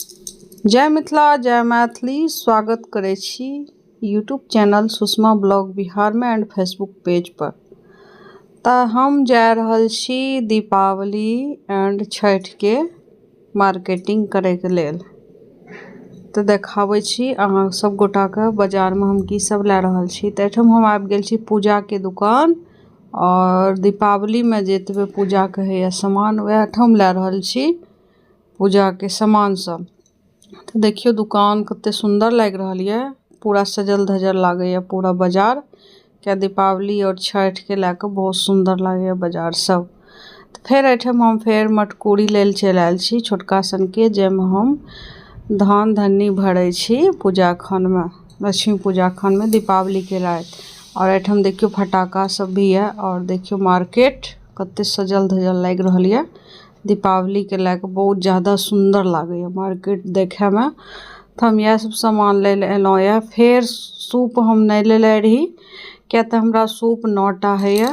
जय मिथिला जय मैथिली। स्वागत करै छी यूट्यूब चैनल सुषमा ब्लॉग बिहारमे एंड फेसबुक पेज पर। तऽ हम जा रहल छी दीपावली एंड छठिके मार्केटिंग करैके लेल। तऽ देखाबै छी अहाँ सब गोटाके बाजारमे हम की सब लए रहल छी। तऽ एहिठाम हम आबि गेल छी पूजाके दुकान आओर दीपावलीमे जतबे पूजाके होइए सामान वएह ठाम लए रहल छी पूजाके सामान सब। तऽ देखियौ दुकान कते सुन्दर लागि रहल यऽ, पूरा सजल धजल लागैए पूरा बाजार, किया दीपावली आओर छठिके लए कऽ बहुत सुन्दर लागैए बाजार सब। तऽ फेर एहिठाम हम फेर मटकूरी लेल चलि आयल छी छोटका सनके, जाहिमे हम धान धन्नी भरै छी पूजा खनमे, लक्ष्मी पूजा खनमे दीपावलीके राति। आओर एहिठाम देखियौ फटाका सब भी यऽ आओर देखियौ मार्केट कते सजल धजल लागि रहल यऽ। दीपावलीके लए कऽ बहुत जादा सुन्दर लागैए मार्केट देखैमे। तऽ हम इएह सब सामान लै लए एलहुँ यऽ। फेर सूप हम नहि लेले रही, किया तऽ हमरा सूप 9टा होइए,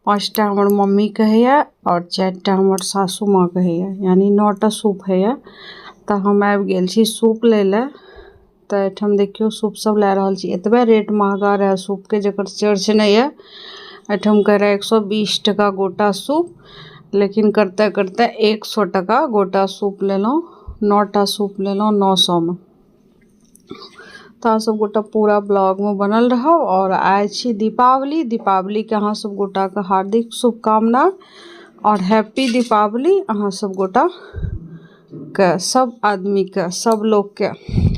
5टा हमर मम्मीके होइए आओर 4टा हमर सासू माँके होइए, यानि 9टा सूप होइए। तऽ हम आबि गेल छी सूप लै लए। तऽ एहिठाम देखियौ सूप सब लए रहल छी। एतबे रेट महगा रहए सूपके जकर चर्च नहि यऽ। एहिठाम कहै रहए 120 टका गोटा सूप, लेकिन करते करते 100 टका गोटा सूप लेलहुँ। 9टा सूप लेलहुँ 900मे। तऽ अहाँ सब गोटा पूरा ब्लॉगमे बनल रहब। आओर आइ छी दीपावली, दीपावलीके अहाँ सब गोटाके हार्दिक शुभकामना आओर हैप्पी दीपावली अहाँ सब गोटा के, सब आदमीके, सब लोकके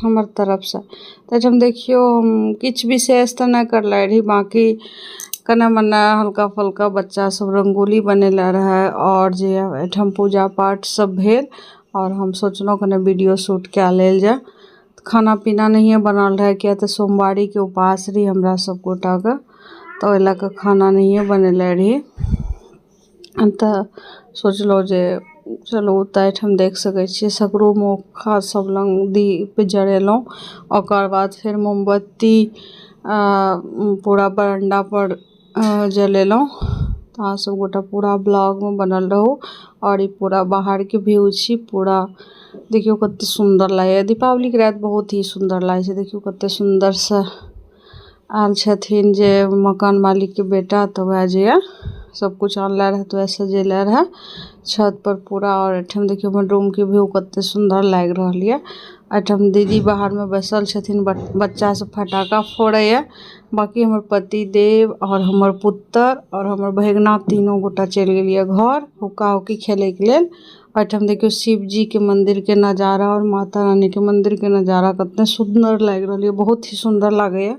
हमर तरफसँ। तऽ एहिठाम देखियौ हम किछु विशेष तऽ नहि करले रही, बाँकी कने मने हल्का फुल्का बच्चा सब रङ्गोली बनेले रहै आओर जे एहिठाम पूजा पाठ सब भेल। आओर हम सोचलहुँ कने वीडियो शूट कए लेल जाय। खाना पीना नहिए बनल रहै, किया तऽ सोमवारीके उपास रही हमरा सब गोटाके, तऽ ओहि लए कऽ खाना नहिए बनेले रही। तऽ सोचलहुँ जे चलू, तऽ एहिठाम देख सकै छियै सगरो मोखा सब लग दीप जरेलहुँ। ओकर बाद फेर मोमबत्ती पूरा बरण्डापर जलेलहुँ। तऽ अहाँ सब गोटा पूरा ब्लॉगमे बनल रहू। आओर ई पूरा बाहरके व्यू छी पूरा, देखियौ कते सुन्दर लागैए। दीपावलीके राति बहुत ही सुन्दर लागै छै। देखियौ कते सुन्दरसँ आयल छथिन जे मकान मालिकके बेटा, तऽ वएह जे यऽ सबकिछु आनले रहै, तऽ वएह सजेले रहै छतपर पूरा। आओर एहिठाम देखियौ हमर रूमके व्यू कते सुन्दर लागि रहल यऽ। एहिठाम दीदी बाहरमे बैसल छथिन, बच्चा सब फटाका फोड़ैए। बाँकी हमर पतिदेव आओर हमर पुत्र आओर हमर भगिना तीनू गोटा चलि गेल यऽ घर हुक्का हुक्की खेलैके लेल। एहिठाम देखियौ शिवजीके मन्दिरके नजारा आओर माता रानीके मन्दिरके नजारा कते सुन्दर लागि रहल यऽ, बहुत ही सुन्दर लागैए।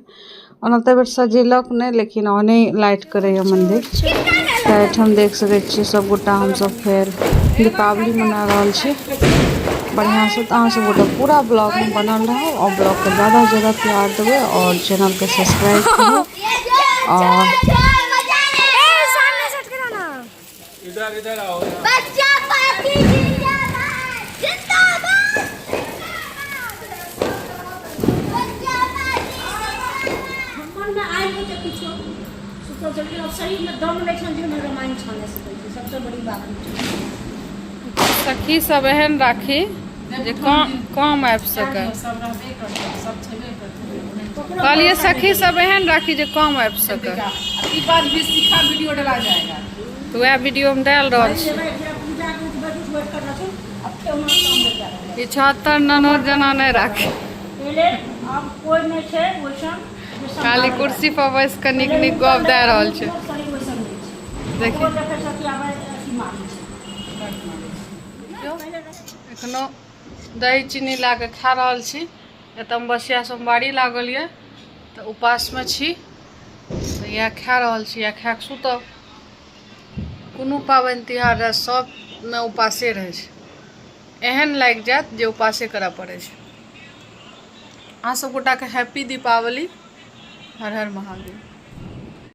ओना तऽ एहिबेर सजेलक नहि, लेकिन ओहने लाइट करैए मन्दिर। तऽ एहिठाम देख सकै छियै सब गोटा हमसब फेर दीपावली मना रहल छी बढ़िआँसँ। तऽ अहाँ सब गोटा पूरा ब्लॉगमे बनल रहू आओर ब्लॉगके ज्यादासँ ज्यादा प्यार देबै आओर चैनलके सब्सक्राइब करू। आओर इधर इधर आओ। बच्चा पार्टी जिंदाबाद जिंदाबाद, बच्चा पार्टी। मनमे आबि गेल किछो सुतल छलखिन, आब शरीरमे दम नहि छनि जे हम रामायण छाने सकै छी। सबसँ बड़ी बात ई छै। सखी सब एहन राखी जे काम काम आबि सकै। सब रहबे करतै, सब छेबे करतै। कहलियै सखी सब एहन राखी जे काम आबि सकै। ई बात भी सीखा, वीडियो डला जाएगा। तऽ वएह वीडियोमे डालि रहल छी। पूजाके उठबै उठबै करना छै, आब ठेहुना काम हो जा। ई छहत्तर ननद जेना नहि राखी। पहिले आब कोइ नहि छै ओइसन जे खाली सम्हारै। कुर्सी पर बैस कऽ नीक नीक गप दए रहल छै। शरीर ओइसन नहि छै। देखी। ककरो देखै छै कि आब अथी मारै छै। एखनो दही चीनी लए कऽ खा रहल छी। एतऽ बसिया सोमवारी लागल यऽ, तऽ उपासमे छी, तऽ इएह खा रहल छी, इएह खा कऽ सुतब। कोनो पाबनि तिहार रहए, सबमे उपासे रहै छै। एहन लागि जायत जे उपासे करऽ पड़ै छै। अहाँ सब गोटाके हैप्पी दीपावली, हर हर महादेव।